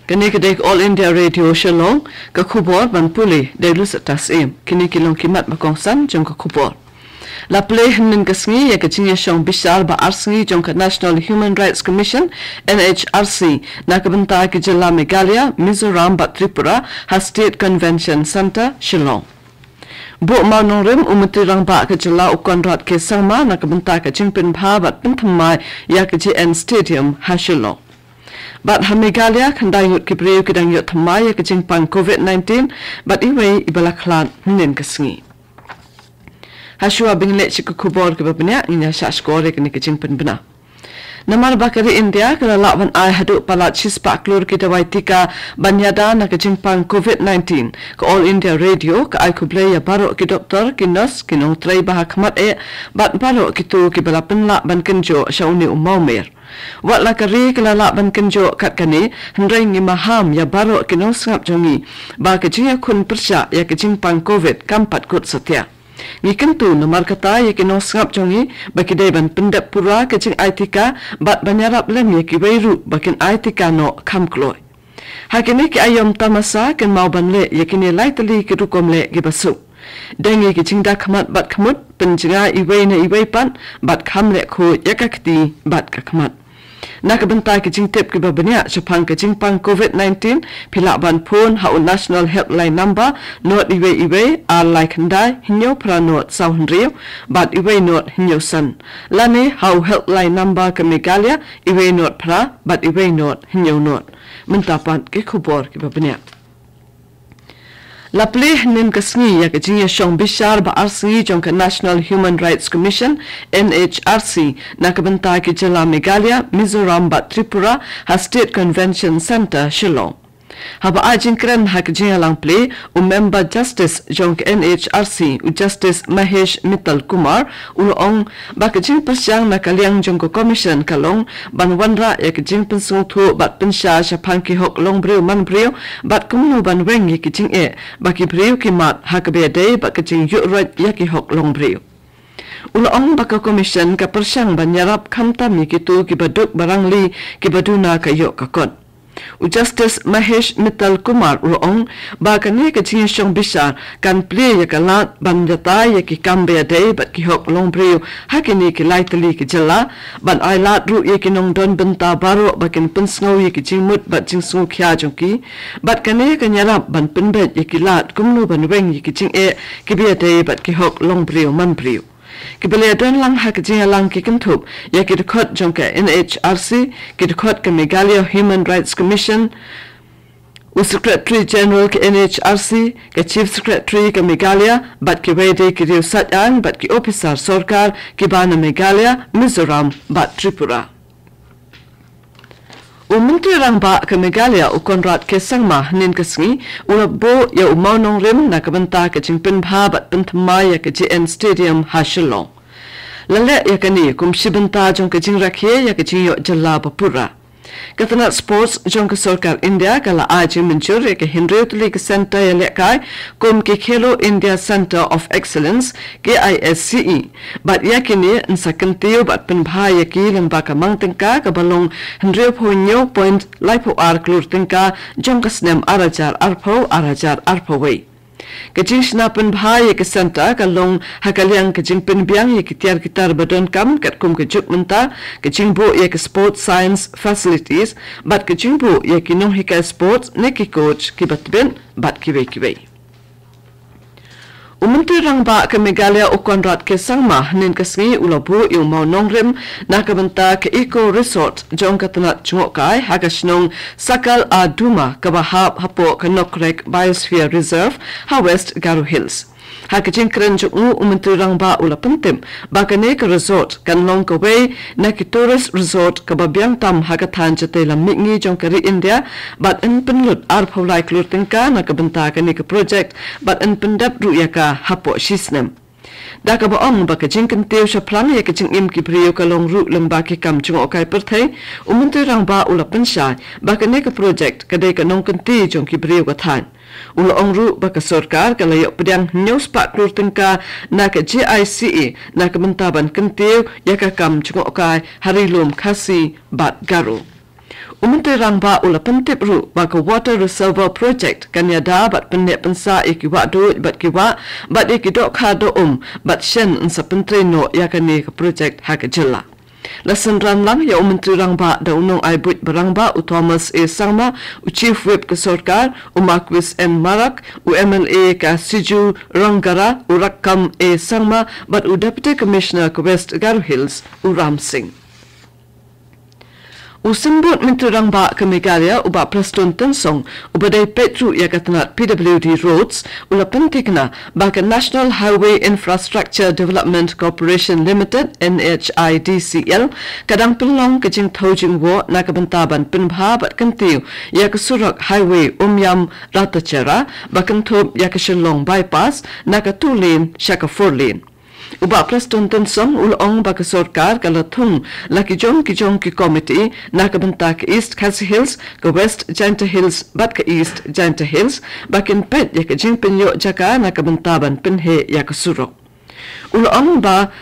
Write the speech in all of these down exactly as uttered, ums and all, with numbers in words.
Kane ka dei ka All India Radio Shillong, ka khubor ban pule da i Lusata Syiem. Kine ki long ki mat ba kongsan jong ka khubor. La plie hynnin ka sngi ïa ka jingïashong bishar ba ar sngi jong ka National Human Rights Commission, N H R C, na ka bynta ki jylla Meghalaya, Mizoram bad Tripura ha State Convention Centre, Shillong. Buh mawnongrim u Myntri Rangbah ka jylla u Conrad K Sangma na ka bynta ka jingpynbha bad pynthymmai ïa ka J N Stadium ha Shillong. Bad ha Meghalaya, khyndai ngut ki briew ki dang ïoh thymmai ïa ka jingpang COVID nineteen, bad iwei iba la khlad hynnin ka sngi. Hashwa ba ngin leit sha ki khubor kiba bniah, ngin ïa shah shkor ïa kane ka jingpynbna. Namar ba ka ri India ka la lah ban ai haduh palat shispah klur ki dawai tika ban ïada na ka jingpang COVID nineteen, ka All India Radio ka ai khublei ïa baroh ki doktor, ki nurse, ki nongtrei ba ha khmat eh, bad baroh kito kiba la pynlah ban kynjoh sha une u mawmer. Wat la ka ri ka la lah ban kynjoh kat kane, hynrei ngi maham ïa baroh ki nongsngap jong ngi ba ka jingïakhun pyrshah ïa ka jingpang COVID kam pat kut satia. Ngi kyntu namar kata ïa ki nongsngap jong ngi ba ki dei ban pyndep pura ka jingai tika bad ban ïarap lem ïa kiwei ruh ba kin ai tika noh kham kloi. Ha kine ki aïom tamasa kynmaw ban leh ïa kine lai tylli ki rukom leh kiba suk. Deng ïa ki jingda khmat bad khmut, pynjngai iwei na iwei pat, bad kham leh khuid ïa ka kti bad ka khmat. Na ka bynta ki jingtip kiba bniah shaphang ka jingpang COVID nineteen, phi lah ban phone ha u National Helpline Number, not iwei iwei, ar lai khyndai, hynñiew phra not saw hynriew, bad iwei not hynñiew san. Lane ha u Helpline Number ka Meghalaya, iwei not phra, bad iwei not hynñiew not. Mynta pat ki khubor kiba bniah. La plie hynnin ka sngi ïa ka jingïashong bishar ba ar sngi jong ka National Human Rights Commission, N H R C, na ka bynta ki jylla Meghalaya, Mizoram bad Tripura ha State Convention Centre, Shillong. Haba ai jingkren ha ka jingïalang plie, u Member Justice jong ka N H R C, u Justice Mahesh Mittal Kumar, u la ong ba ka jingpyrshang na ka liang jong ka Commission ka long ban wanrah ïa ka jingpynsngewthuh bad pynshai shaphang ki hok longbriew manbriew, bad kumno ban weng ïa ki jingeh ba ki briew ki mad ha kaba ïadei bad ka jingïuhroit ïa ki hok longbriew. U la ong ba ka Commission ka pyrshang ban ïarap khamtam ïa kito kiba duk ba rangli kiba duna ka ïoh ka kot. U Justice Mahesh Mittal Kumar u la ong ba kane ka jingïashong bishar kan plie ïa ka lad ban ïatai ïa ki kam ba ïadei bad ki hok longbriew ha kine ki lai tylli ki jylla, ban ai lad ruh ïa ki nongdon bynta baroh ba kin pynsngew ïa ki jingmut bad jingsngewkhia jong ki. Bad kane kan ïarap ban pynbeit ïa ki lad kumno ban weng ïa ki jingeh kiba ïadei bad ki hok longbriew manbriew. Kiba la ïadon lang ha ka jingïalang ki kynthup ïa ki dkhot jong ka N H R C, ki dkhot ka Meghalaya Human Rights Commission, u Secretary General ka N H R C, ka Chief Secretary ka Meghalaya, bad kiwei de ki riew saiñ aiñ bad ki ophisar sorkar kiba na Meghalaya, Mizoram bad Tripura. U Myntri Rangbah ka Meghalaya u Conrad K Sangma hynnin ka sngi u la buh ïa u mawnongrim na ka bynta ka jingpynbha bad pynthymmai ïa ka J N Stadium ha Shillong. La leh ïa kane kum shi bynta jong ka jingrakhe ïa ka jingïoh jylla ba pura. Ka tnat sports jong ka sorkar India ka la ai jingmynjur ïa ka hynriew tylli ki centre ïalehkai kum ki Khelo India Centre of Excellence, K I S C E. Bad ïa kine yn sa kyntiew bad pynbha ïa ki lyngba ka mang tyngka kaba long hynriewphew hynñiew point laiphew ar klur tyngka jong ka snem ar hajar arphew, ar hajar arphew wei. Ka jingshna pynbha ïa ki centre ka long ha ka liang ka jingpynbiang ïa ki tiar ki tar ba donkam katkum ka juk mynta, ka jingbuh ïa ki sports science facilities, bad ka jingbuh ïa ki nonghikai sports ne ki coach kiba tbit bad kiwei kiwei. U Myntri Rangbah ka Meghalaya u Conrad K Sangma hynnin ka sngi u la buh ïa u mawnongrim na ka bynta ka Eco Resort jong ka tnat jngohkai ha ka shnong Sakal-a-Duma kaba hap hapoh ka Nokrek Biosphere Reserve ha West Garo Hills. Ha ka jingkren jong u, u Myntri Rangbah u la pyntip ba kane ka resort kan long kawei na ki tourist resort kaba biang tam ha ka thaiñ jatei lam mihngi jong ka ri India, bad yn pynlut arphew lai klur tyngka na ka bynta kane ka project, bad yn pyndep ruh ïa ka hapoh shi snem. Da kaba ong ba ka jingkyntiew shaphrang ïa ka jingim ki briew ka long ruh lyngba ki kam jngohkai pyrthei, u Myntri Rangbah u la pynshai ba kane ka project ka dei ka nongkynti jong ki briew ka thaiñ. U la ong ruh ba ka sorkar ka la ïoh pdiang hynñiew spah klur tyngka na ka G I C A na ka bynta ban kyntiew ïa ka kam jngohkai ha ri lum Khasi bad Garo. U Myntri Rangbah u la pyntip ruh ba ka Water Reservoir Project kan ïada bad pynneh pynsah ïa ki wah duid bad ki wah, bad ïa ki dohkha dohum, bad shen yn sa pyntrei noh ïa kane ka project ha ka jylla. La synran lang ïa u Myntri Rangbah da u nongai buit ba rangbah u Thomas A Sangma, u Chief Whip ka sorkar u Marcuise N Marak, u M L A ka Sijurangara u Rakkam A Sangma, bad u Deputy Commissioner ka West Garo Hills u Ram Singh. U Symbud Myntri Rangbah ka Meghalaya u Bah Prestone Tynsong, uba dei peit ruh ïa ka tnat P W D Roads, u la pynthikna ba ka National Highway Infrastructure Development Corporation Limited, N H I D C L, ka dang pynlong ka jingthew jingwoh na ka bynta ban pynbha bad kyntiew ïa ka surok highway Umiam Ratacherra, ba kynthup ïa ka Shillong Bypass na ka two lane sha ka four lane. U Bah Prestone Tynsong u la ong ba ka sorkar ka la thung la ki jong ki jong ki komiti na ka bynta ka East Khasi Hills, ka West Jaintia Hills bad ka East Jaintia Hills, ba kin peit ïa ka jingpynïoh jaka na ka bynta ban pynheh ïa ka surok. U la ong ba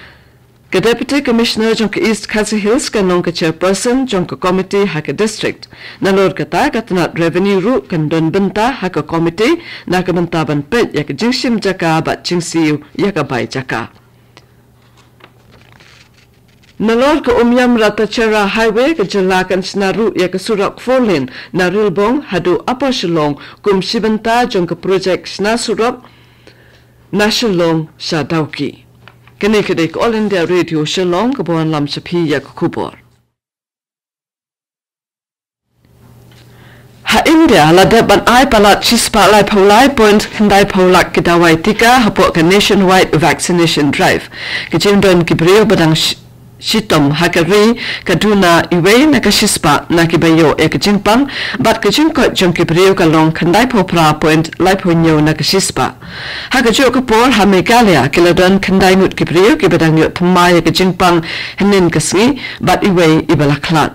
ka Deputy Commissioner jong ka East Khasi Hills kan long ka chairperson jong ka komiti ha ka district. Nalor kata, ka tnat revenue ruh kan don bynta ha ka komiti na ka bynta ban peit ïa ka jingshim jaka bad jingsiew ïa ka bai jaka. Nalor ka Umiam Ratacherra Highway, ka jylla kan shna ruh ïa ka surok four lane na Rilbong haduh Upper Shillong, kum shi bynta jong ka project shna surok na Shillong sha Dawki. Kane ka dei ka All India Radio Shillong, kaba wanlam sha phi ïa ka khubor. Ha India la dep ban ai palat shispah laiphew lai point khyndaiphew lak ki dawai tika hapoh ka Nationwide Vaccination Drive. Ka jingdon ki briew ba dang shi- shitom ha ka ri ka duna iwei na ka shispah na kiba ïoh ïa ka jingpang, bad ka jingkoit jong ki briew ka long khyndaiphew phra point laiphew hynñiew na ka shispah. Ha kajuh ka por ha Meghalaya ki la don khyndai ngut ki briew kiba dang ïoh thymmai ïa ka jingpang hynnin ka sngi, bad iwei iba la khlad.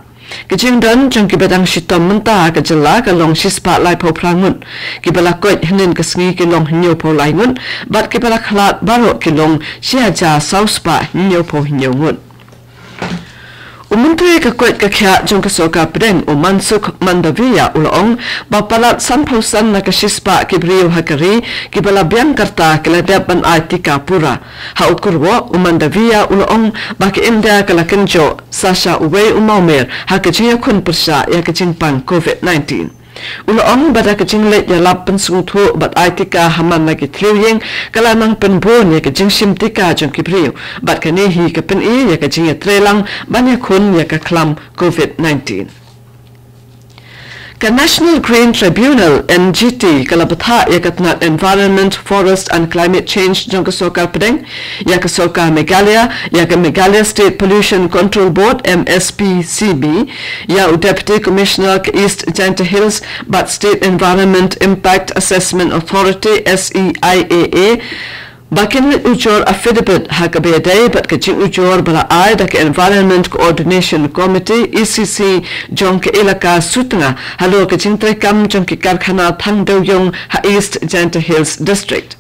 Ka jingdon jong kiba dang shitom mynta ha ka jylla ka long shispah laiphew phra ngut. Kiba la koit hynnin ka sngi ki long hynñiewphew lai ngut, bad kiba la khlad baroh ki long shi hajar saw spah hynñiewphew hynñiew ngut. U Myntri ka koit ka khiah jong ka Sorkar Pdeng u Mansukh Mandaviya u la ong ba palat sanphew san na ka shispah ki briew ha ka ri kiba la biang ka rta ki la dep ban ai tika pura. Ha u kyrwoh, u Mandaviya u la ong ba ka India ka la kynjoh sa sha uwei u mawmer ha ka jingïakhun pyrshah ïa ka jingpang covid nineteen. U la ong ba da ka jingleit ïalap pynsngewthuh bad ai tika ha man la ki thliew ïing ka la nang pynbun ïa ka jingshim tika jong ki briew, bad kane hi ka pyni ïa ka jingïatreilang ban ïakhun ïa ka khlam covid nineteen. Ka National Green Tribunal, N G T, ka la bthah ïa ka tnat Environment, Forest and Climate Change jong ka Sorkar Pdeng ïa ka Sorkar Meghalaya, ïa ka Meghalaya State Pollution Control Board, M S P C B, ïa u Deputy Commissioner ka East Jaintia Hills bad State Environment Impact Assessment Authority, S E I A A, ba kin leit ujor affidavit ha kaba ïadei bad ka jingujor ba la ai da ka Environment Coordination Committee, E C C, jong ka Elaka Sutnga halor ka jingtreikam jong ki karkhana thang dewïong ha East Jaintia Hills District.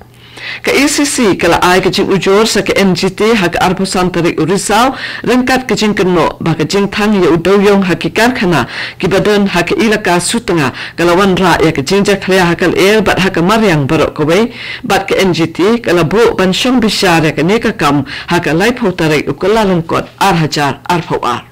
Ka E C C ka la ai ka jingujor sha ka N G T ha ka arphew san tarik u Risaw, ryngkat ka jingkynnoh ba ka jingthang ïa u dewïong ha ki karkhana kiba don ha ka Elaka Sutnga ka la wanrah ïa ka jingjakhlia ha ka lyer bad ha ka mariang baroh kawei, bad ka N G T ka la buh ban shong bishar ïa kane ka kam ha ka laiphew tarik u Kyllalyngkot ar hajar arphew ar.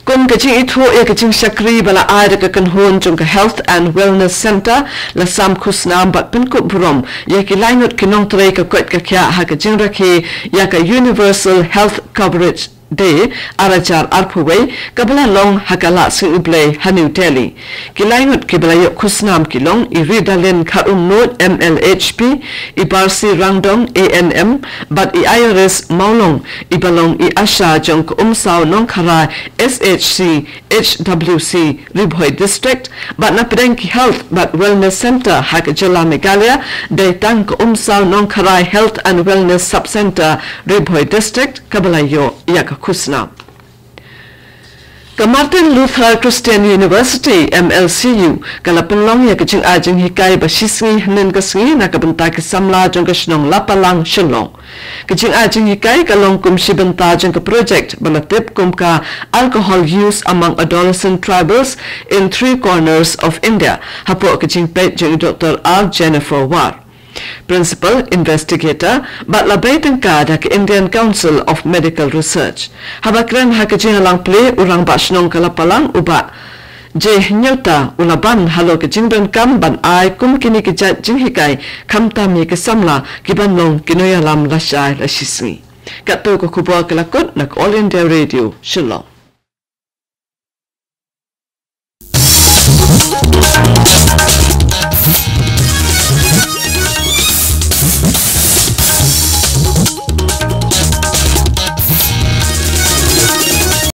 Kum ka jingithuh ïa ka jingshakri ba la ai da ka kynhun jong ka Health and Wellness Centre, la sam khusnam bad pynkup burom ïa ki lai ngut ki nongtrei ka koit ka khiah ha ka jingrakhe ïa ka Universal Health Coverage Day ar hajar arphew wei, kaba la long ha ka Lahsngi U Blei ha New Delhi. Ki lai ngut kiba la ïoh khusnam ki long i Ridalin Kharumnuid, M L H P, i Barsi Rangdong, A N M, bad i Iris Mawlong, iba long i ASHA jong ka Umsaw Nongkharai S H C, H W C, Ri Bhoi District, bad na pdeng ki Health bad Wellness Centre ha ka jylla Meghalaya, dei tang ka Umsaw Nongkharai Health and Wellness Sub Centre, Ri Bhoi District, kaba la ïoh ïa ka khusnam. Ka Martin Luther Christian University, M L C U, ka la pynlong ïa ka jingai jinghikai ba shisngi hynnin ka sngi na ka bynta ki samla jong ka shnong Lapalang, Shillong. Ka jingai jinghikai ka long kum shi bynta jong ka project ba la tip kum ka Alcohol Use Among Adolescent Tribals in Three Corners of India, hapoh ka jingpeit jong i Doctor R Jennifer War, Principal Investigator bad la bei tyngka da ka Indian Council of Medical Research. Haba kren ha ka jingïalang plie, u Rangbah Shnong ka Lapalang, u Bah J Hynñiewta, u la ban halor ka jingdonkam ban ai kum kine ki jait jinghikai, khamtam ïa ki samla kiban long ki nongïalam lashai lashisngi. Katto ka khubor ka la kut na ka All India Radio, Shillong.